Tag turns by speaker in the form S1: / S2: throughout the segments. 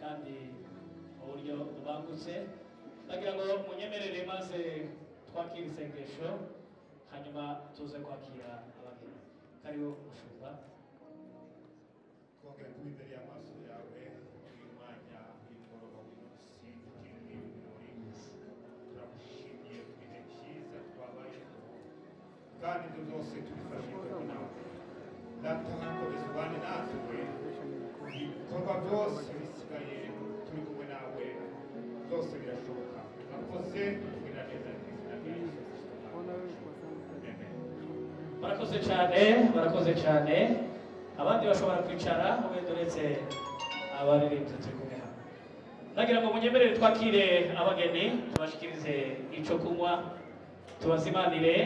S1: kandi mu buryo bubangutse. Ndagira ngo munyemerere maze twakire isengesho, hanyuma tuze kwakira abageni. Karibu mushumba.
S2: Twongeye kuba imbere y'amaso yawe uyu mwanya, uyu mugoroba, uyu munsi tukiri muri ibi birori. Turagushimiye ku bihe byiza twabayeho, kandi ibyo byose tubifashijwemo nawe. Data, komeza ubane natwe, ibikorwa byose bisigaye turi kumwe nawe, byose birashoboka. Urakoze kugira neza mu izina rya Yesu Kristo. Amen.
S1: Barakoze cyane, barakoze cyane. Abandi bashobora kwicara wenda uretse abaririmbyi turi kumwe hano. Ndagira ngo munyemerere twakire abageni, tubashikirize icyo kunywa, tubazimanire.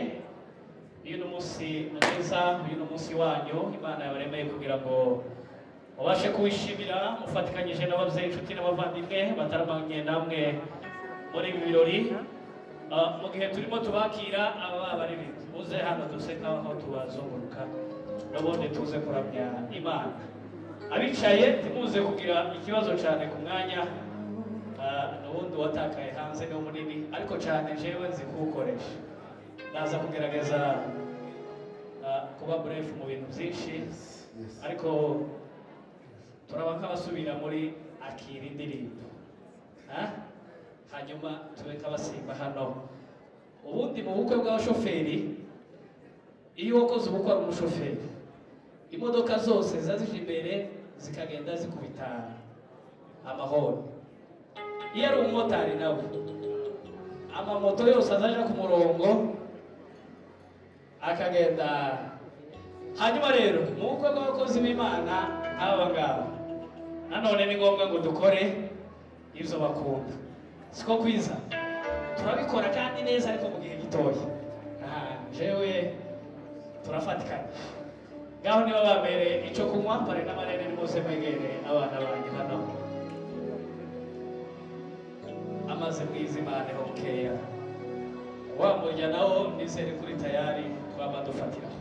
S1: Uyu ni umunsi mwiza, uyu ni umunsi wanyu Imana yabaremeye kugira ngo mubashe kuwishimira mufatikanyije n'ababyeyi, inshuti n'abavandimwe bataramanye namwe muri ibi birori. Mu gihe turimo tubakira aba baririmbyi, muze hano duse nk'aho tubazunguruka, n'ubundi tuze kuramya Imana. Abicaye ntimuze kugira ikibazo cyane ku mwanya, n'ubundi watakaye hanze ni munini, ariko cyane jewe nzi kuwukoresha. Ndaza kugerageza kuba bref mu bintu byinshi, ariko turaba nk'abasubira muri akira indirimbo, hanyuma tube nk'abasimba hano. Ubundi mu bukwe bw'abashoferi, iyo wakoze ubukwe ari umushoferi, imodoka zose ziza zije imbere zikagenda zikubita amahoro. Iyo ari umumotari nawe, amamoto yose azaja ku murongo akagenda. Hanyuma rero mu bukwe bw'abakozi b'Imana nk'aba ngaba, nanone ni ngombwa ngo dukore ibyo bakunda, siko kwiza turabikora kandi neza, ariko mu gihe gitoya. Jewe turafatikanye ngaho. Niba babereye icyo kunywa, pare n'amarene, nimuze mwegere abana banjye hano, amaze mwizimaneho bukeya. Wa murya nawo nizere kuri tayari twaba dufatiraho.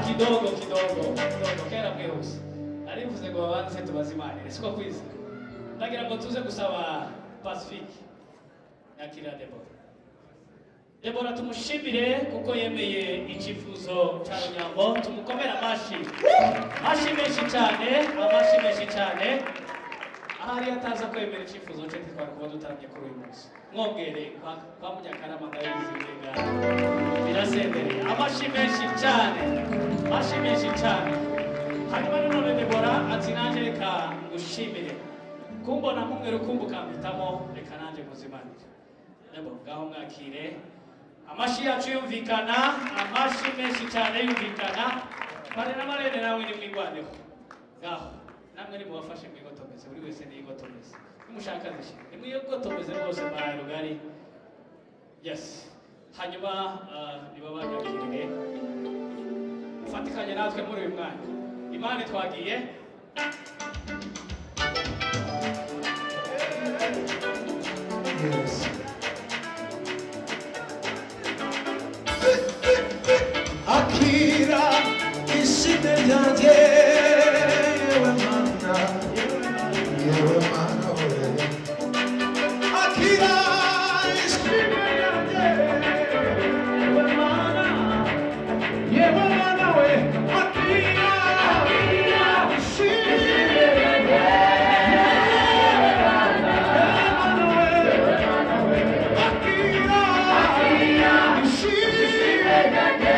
S1: Kidogo kidogo kidogo, kera mwihuse. Nari mvuze ngo babanze tubazimanire, siko kwiza. Ndagira ngo tuze gusaba Pacifique yakira Debora. Debora tumushimire kuko yemeye icyifuzo cya Runyambo, tumukomere amashi, amashi menshi cyane, amashi menshi cyane. Ahari ataza kwemera icyifuzo cye ntitwari kuba dutaramye kuri uyu munsi. Mwongere kwa Munyakarama, ndabizi mbega birasendereye. Amashi menshi cyane, amashi menshi cyane. Hanyuma nanone Debora ati nanjye reka ngushimire kumbona nk'umwe rukumbi ukampitamo, reka nanjye muzimanire. Debo, ngaho mwakire, amashi yacu yumvikana, amashi menshi cyane yumvikana. Pare n'amarene nawe nimwigwaneho ngaho, namwe nimubafashe mwigotomeze, buri wese niyigotomeze, nimushaka zishira nimwigotomeze rwose, mbahaye rugari. Yes, hanyuma niba banyakiriye ufatikanye natwe muri uyu mwanya. Imana twagiye.
S3: Yes. Akira ishimwe ryanjye, yewe Mana, yewe Mana we. Akira ishimwe ryanjye, yewe Mana, yewe Mana we. Akira ishimwe ryanjye, yewe Mana we. Akira ishimwe ryanjye,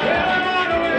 S3: yewe Mana we.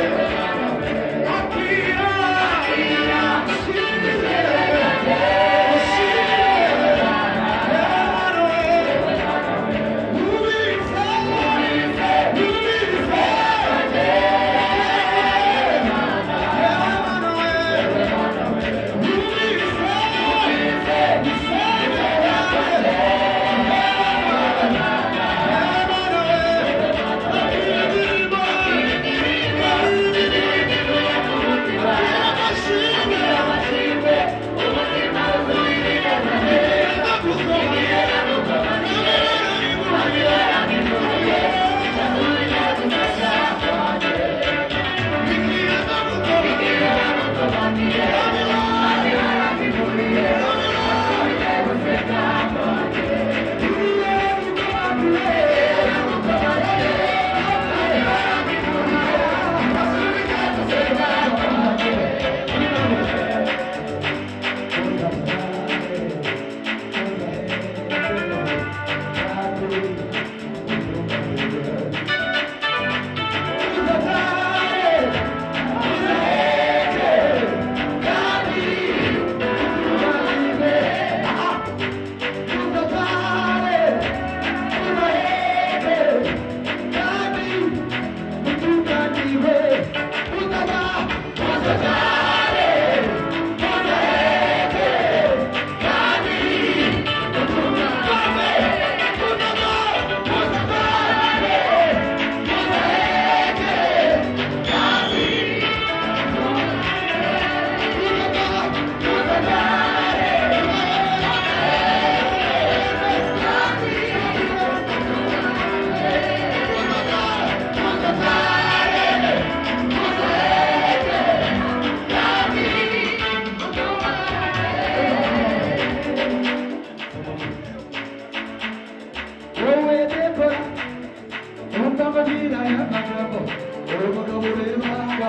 S3: Mugabo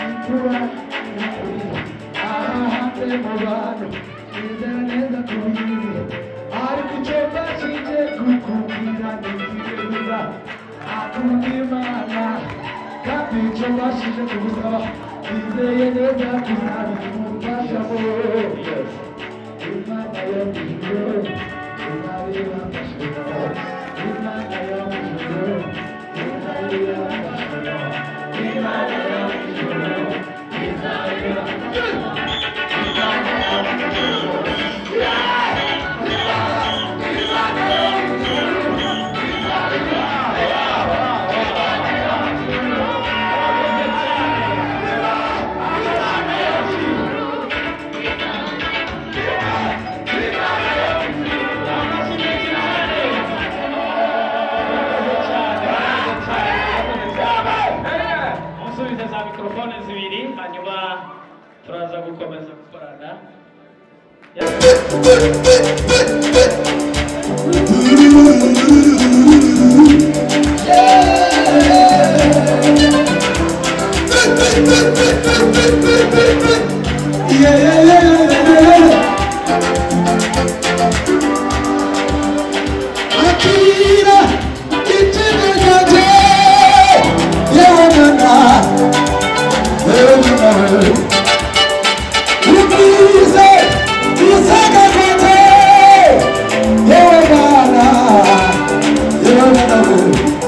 S3: imfura y'ukuri aha hanze mu bantu nizera neza kubizi ariko icyo mbashije kukubwira ni kimwe gusa akunda Imana kandi icyo mbashije kugusaba nizeye neza kuzabimufashamo. Imana yo mu ijuru izabibafashamo. Imana yo mu ijuru izabibafashamo. Imana yo mu ijuru izabibafashamo. Imana yo mu ijuru Imana yo mu ijuru
S1: Musubize za mikorofone zibiri hanyuma turaza gukomeza gukorana.
S3: Akira ikintu yewe mwana yewe mwana ubwize isaka kote yewe mwana yewe mwana.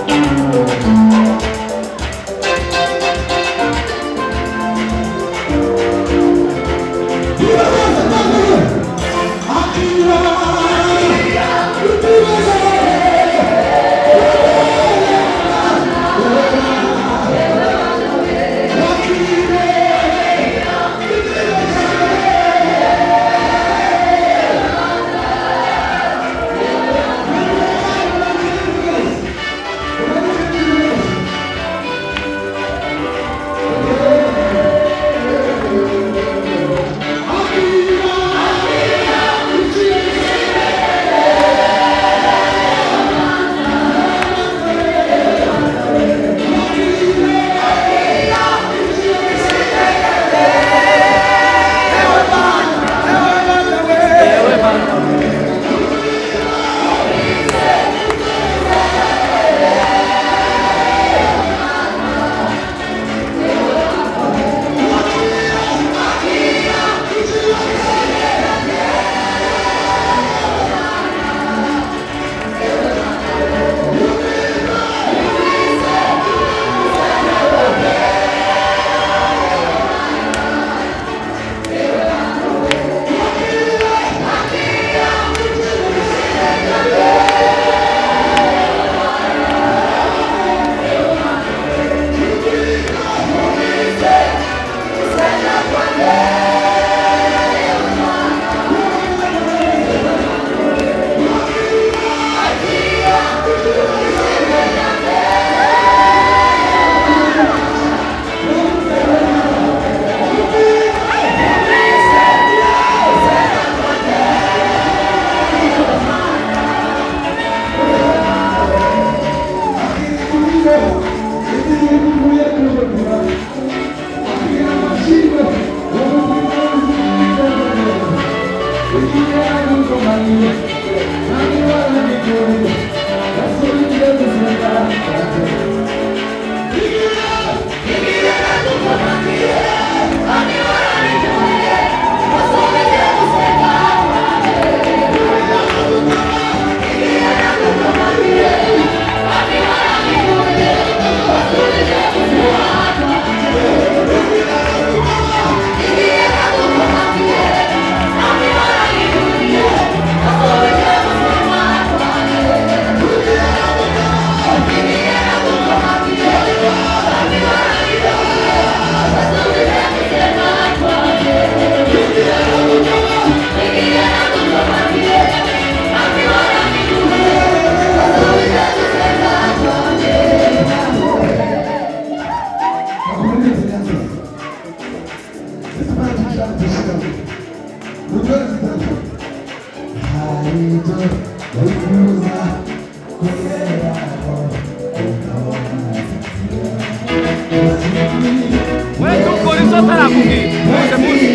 S1: Nakubwiye muze muze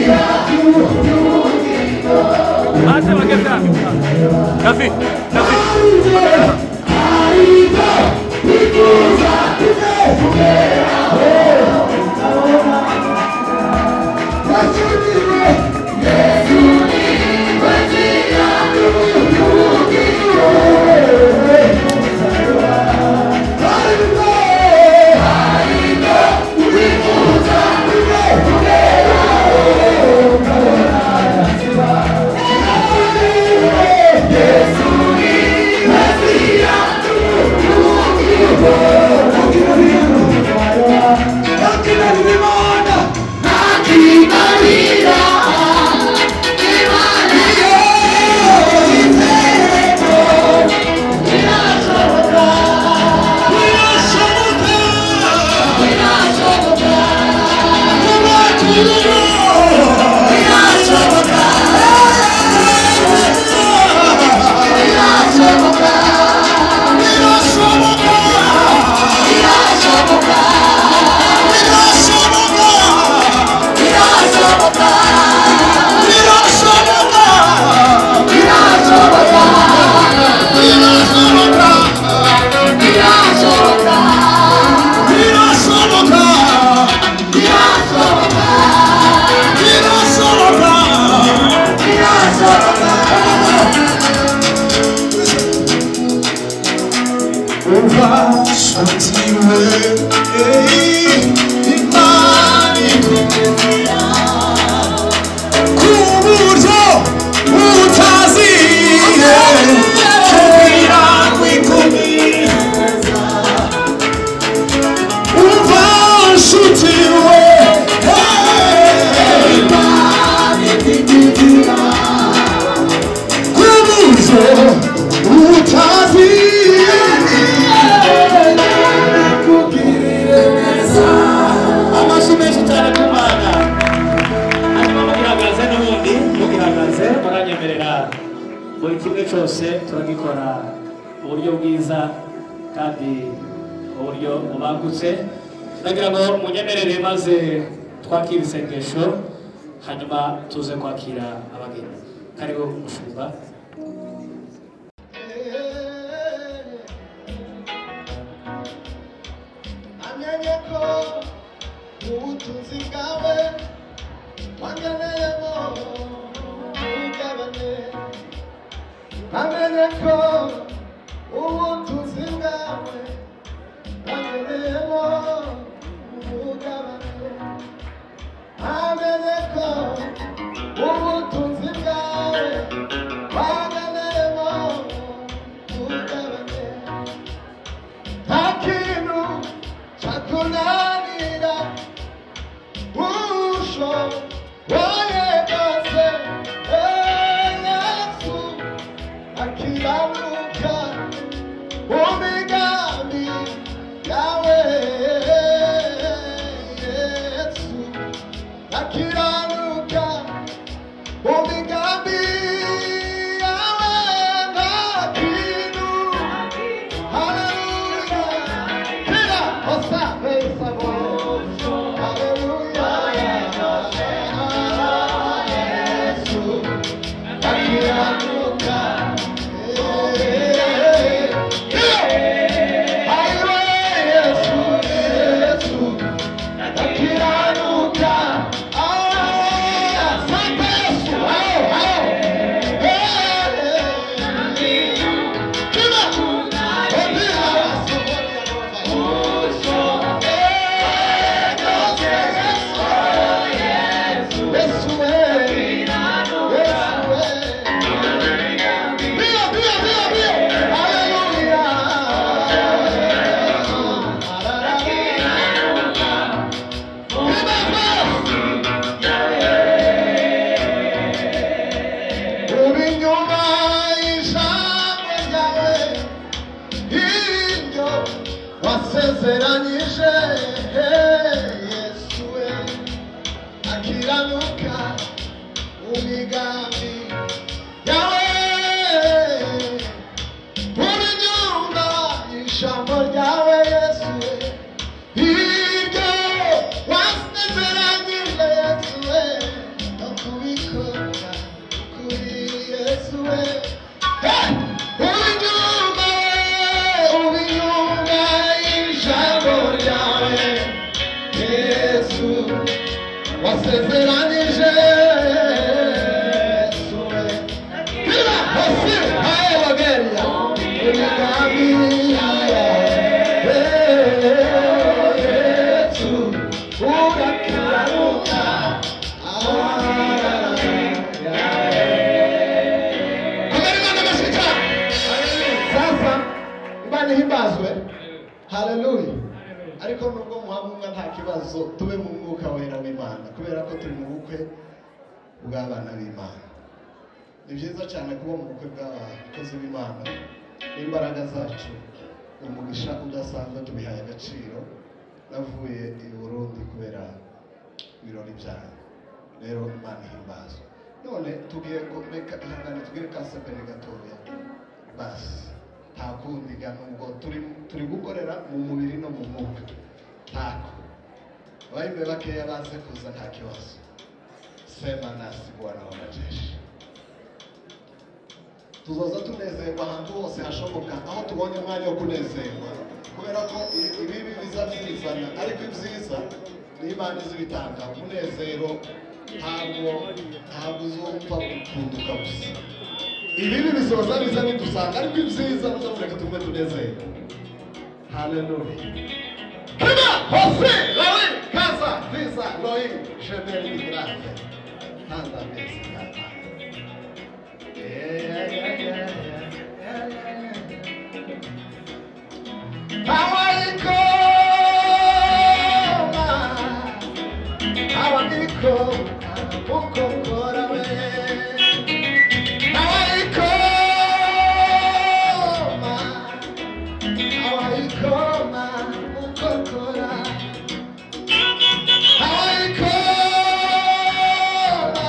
S1: baze bageze hano. Davi Davi Buri kimwe cyose turagikora mu buryo bwiza kandi mu buryo bubangutse. Ndagira ngo munyemerere maze twakire isengesho hanyuma tuze kwakira abageni. Karibu mushumba.
S4: Amenye ko ubutunzi bwawe wangeneyemo umugabane. Amenye ko ubutunzi bwawe wangeneyemo umugabane. Amenye ko ubutunzi bwawe wangeneyemo umugabane. Nta kintu cyakunanira Yesu wasezeranije Yesu we Kila hosi haye wageria imigambi yawe Yesu urakiranuka. Sasa Imana ihimbazwe. Haleluya. Ariko nubwo muhabumwa nta kibazo, tube mu mwuka wera w'Imana kubera ko turi mu bukwe bw'abana b'Imana. Ni byiza cyane kuba mu bukwe bw'abakozi b'Imana. Imbaraga zacu, umugisha udasanzwe, tubihaye agaciro. Navuye i Burundi kubera ibirori byanyu, rero Imana ihimbazwe. None tugiye kureka ihangane, tugire kasepere gatoya basi, nta kundi ga nubwo turi gukorera mu mubiri no mu mwuka, ntako abayimbe bakeya baze kuza nta kibazo. Sema nasi Bwana wa majeshi. Tuzoza tunezerwa ahantu hose hashoboka, aho tubonye umwanya wo kunezerwa, kubera ko ibibi biza byizana, ariko ibyiza ni Imana izibitanga. Umunezero ntabwo uzopfa gukunduka gusa. Ibibi bizoza biza bidusanga, ariko ibyiza muzamureke tumwe tunezerwe. Haleluya. Kima hose lawi kaza visa loi shemeli grave tanda mesi kama. Hawaiko ukokora we Hawaikoma ukokora Hawaikoma.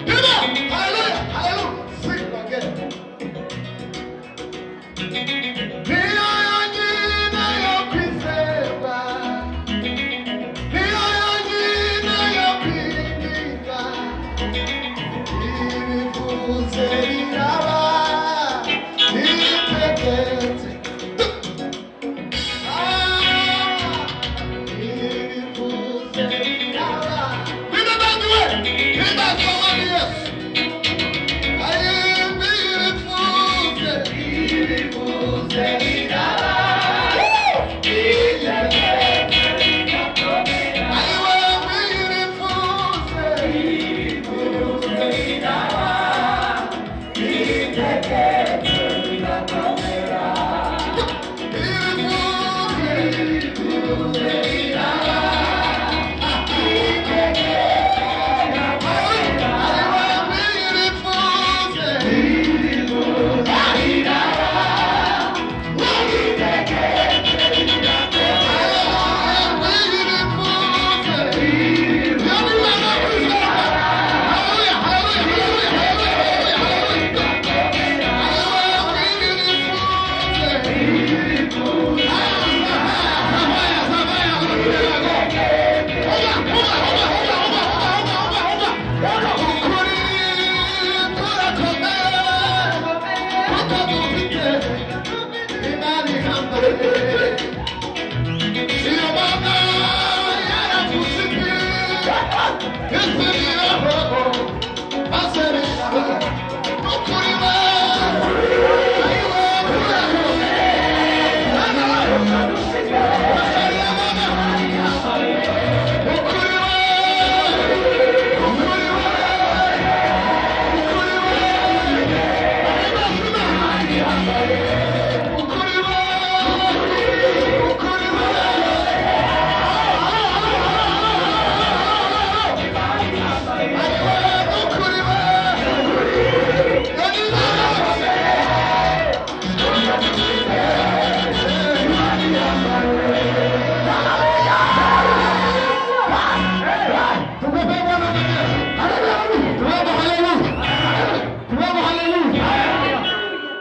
S4: Come on, hallelujah, hallelujah, sing again. Niyo yonyine yo kwizerwa, niyo yonyine yo kwiringirwa, ibivuze biraba, ibitegetse. Ibivuze biraba. Binabandiwe, himbazwa Mwami Yesu.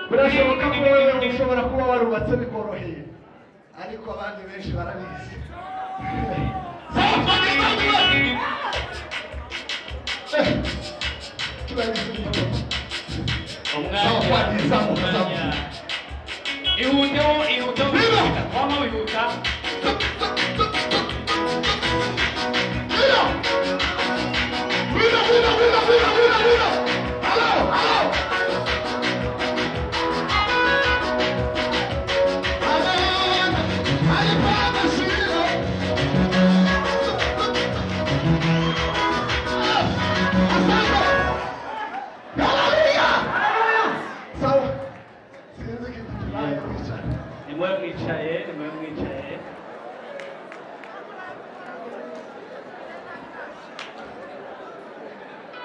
S4: Birashoboka ko wowe ushobora kuba warubatse bikoroheye, ariko abandi benshi barabizi.
S1: Umwanya ihuteho, ihuteho, wama wihuta.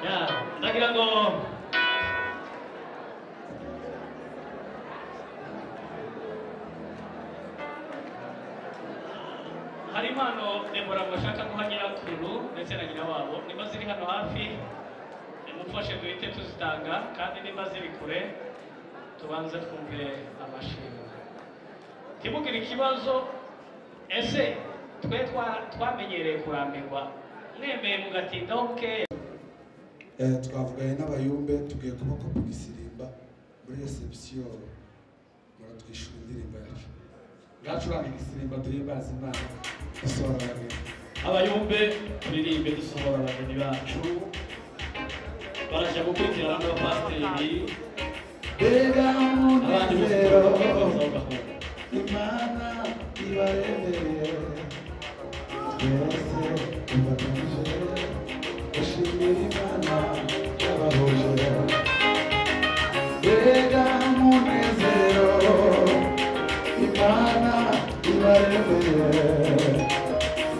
S1: Ya, ndagira ngo hari impano Debora ngo ashaka guha nyirakuru ndetse na nyina wabo, niba ziri hano hafi nimumfashe duhite tuzitanga, kandi niba ziri kure tubanze twumve amashimwe. Ntimugire ikibazo, ese twe twamenyereye kurambirwa, mwemeye mugatindaho bukeya.
S3: Twavuganye n'abayumbe tugiye kubakopa igisirimba muri reception, muratwishyura indirimbo yacu. Ngacuranga igisirimba duhimbaza Imana dusohora abageni.
S1: Abayumbe turirimbe dusohora abageni bacu, baraja gukurikirana n'abapasiteri.
S3: Mbega
S1: abandi bose
S3: umunezero
S1: tubakoza gahunda.
S3: Imana ibaremeye, twese tubagamije gushimira Imana yabahuje. Mbega umunezero Imana ibaremeye,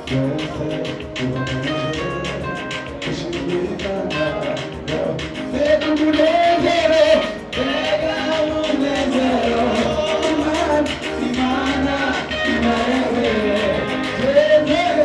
S3: twese tubagamije gushimira Imana yabahuje. Mbega umunezero, mbega umunezero Imana ibaremeye, twese.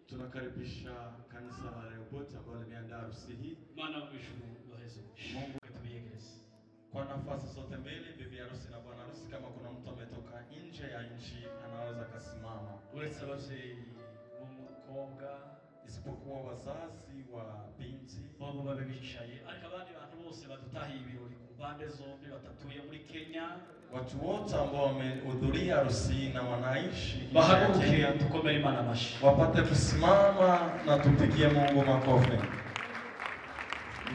S5: Tunakaribisha kanisa la Rehoboth ambalo limeandaa harusi hii.
S1: Mungu tubiyegereze.
S5: Kwa nafasi zote mbili, bibi harusi na bwana harusi, kama kuna mtu ametoka nje ya nchi anaweza kasimama.
S1: Uretse abavyeyi b'umukobwa,
S5: isipokuwa wazazi wa binti,
S1: bobo babe bicaye, ariko abandi bantu bose badutahiye ibirori ku mpande zombi batatuye muri Kenya,
S5: watu wote ambao wamehudhuria harusi na wanaishi nje ya
S1: bahaguruke
S5: Kenya
S1: dukomere Imana amashyi.
S5: wapate kusimama na tupigie Mungu makofi.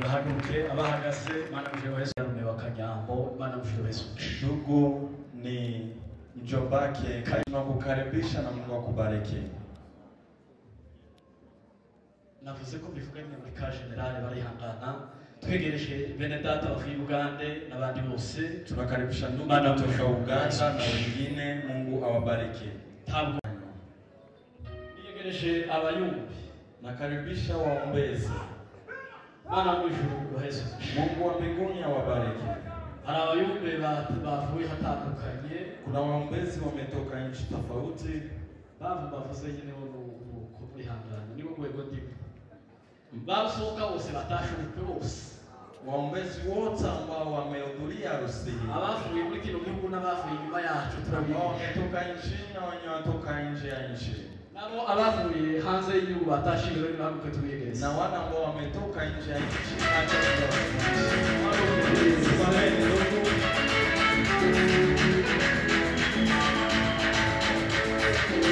S1: Bahaguruke abahagaze. Imana mujuru Yesu yarume wa Kanyambo, Imana mujuru Yesu.
S5: Ndugu ni mjombake, tunakukaribisha na Mungu akubariki.
S1: Navuze ko mbivuganye muri ka generale barihangana, twegereje bene data bavuye Ugande n'abandi bose.
S5: Tunakaribisha ndugu
S1: Bana
S5: kutoka Uganda na wengine, Mungu awabariki.
S1: Ntabwo niyegereje abayumbi,
S5: Nakaribisha waombezi.
S1: Imana mujuru Yesu.
S5: Mungu wa mbinguni awabariki.
S1: Hari abayumbe bavuye hatandukanye,
S5: Kuna waombezi wametoka nchi tofauti.
S1: bavu bavuze nyine bo nuko murihangana nibo rwego ndimo, basohoka bose batashe ubukwe bose,
S5: Waombezi wote ambao wamehudhuria harusi hii,
S1: abavuye muri kino gihugu n'abavuye inyuma yacu
S5: ambao
S1: turabizi,
S5: wametoka nchini na wenye wanatoka nje ya nchi,
S1: nabo abavuye hanze y'igihugu batashe ibirori bahaguruke tubiyegereze.
S5: na wale ambao wametoka nje ya nchi, acha tuwasimameni ndugu.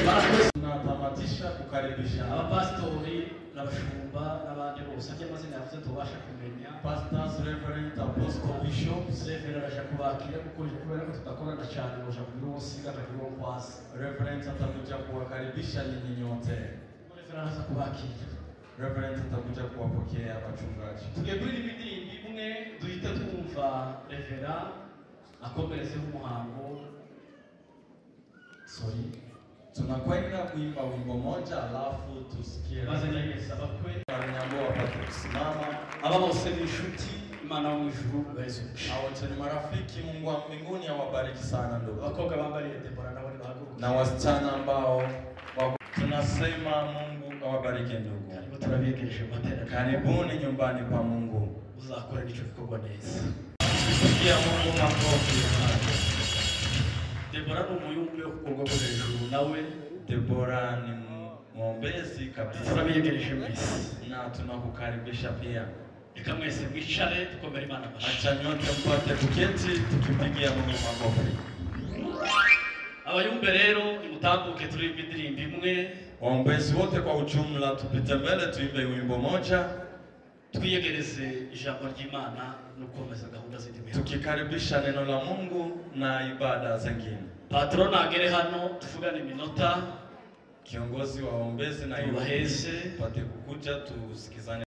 S1: Barakoze.
S5: Tunatamatisha kukaribisha
S1: Abapasitori n'abashumba n'abandi bose andi amazina yavuze tubasha kumenya.
S5: pastors, reverend, apostle, bishops.
S1: Reverend araja kubakira kuko kubera ko tudakorana cyane ngo kugira uwo nsiga akagira uwo nkwasa.
S5: Reverend atakuja kuwakaribisha nyinyi nyote.
S1: Reverend araza kubakira.
S5: Reverend atakuja kuwapokea wachungaji.
S1: Tugiye kuririmba indirimbo imwe duhita twumva Reverend akomerezeho umuhango. Sorry.
S5: Tunakwenda kuimba wimbo moja alafu tusikie
S1: Maze nyegereza abakwe
S5: Wanyambo wapate kusimama.
S1: aba bose ni inshuti, Imana yo mu ijuru ibahe umugisha.
S5: Hao wote ni marafiki, Mungu wa mbinguni awabariki sana ndugu.
S1: Abakobwa bambariye Debora nabo nibahaguruke.
S5: Na wasichana ambao wako, tunasema Mungu awabariki ndugu.
S1: Karibu turabiyegereje mu materaniro.
S5: Karibuni nyumbani pa Mungu.
S1: Uzakora n'icyo gikorwa neza.
S5: Pigia Mungu makofi.
S1: Debora ni umuyumbe wo ku rwego rwo hejuru nawe.
S5: Debora ni mwombezi kabisa
S1: Turabiyegereje mwese.
S5: na tunakukaribisha pia.
S1: Reka mwese mwicare dukomere Imana amashyi.
S5: Acha nyote mpate kuketi tukipigia Mungu makofi.
S1: Abayumbe rero nimutambuke turirimbe indirimbo imwe.
S5: Waombezi wote kwa ujumla tupite mbele tuimbe wimbo moja
S1: Twiyegereze ijambo ry'Imana no gukomeza gahunda z'indi mihango.
S5: tukikaribisha neno la Mungu na ibada zingine.
S1: Patron nagere hano tuvugane iminota.
S5: Kiongozi wa waombezi na
S1: Tubaheze.
S5: pate kukuja tusikizane.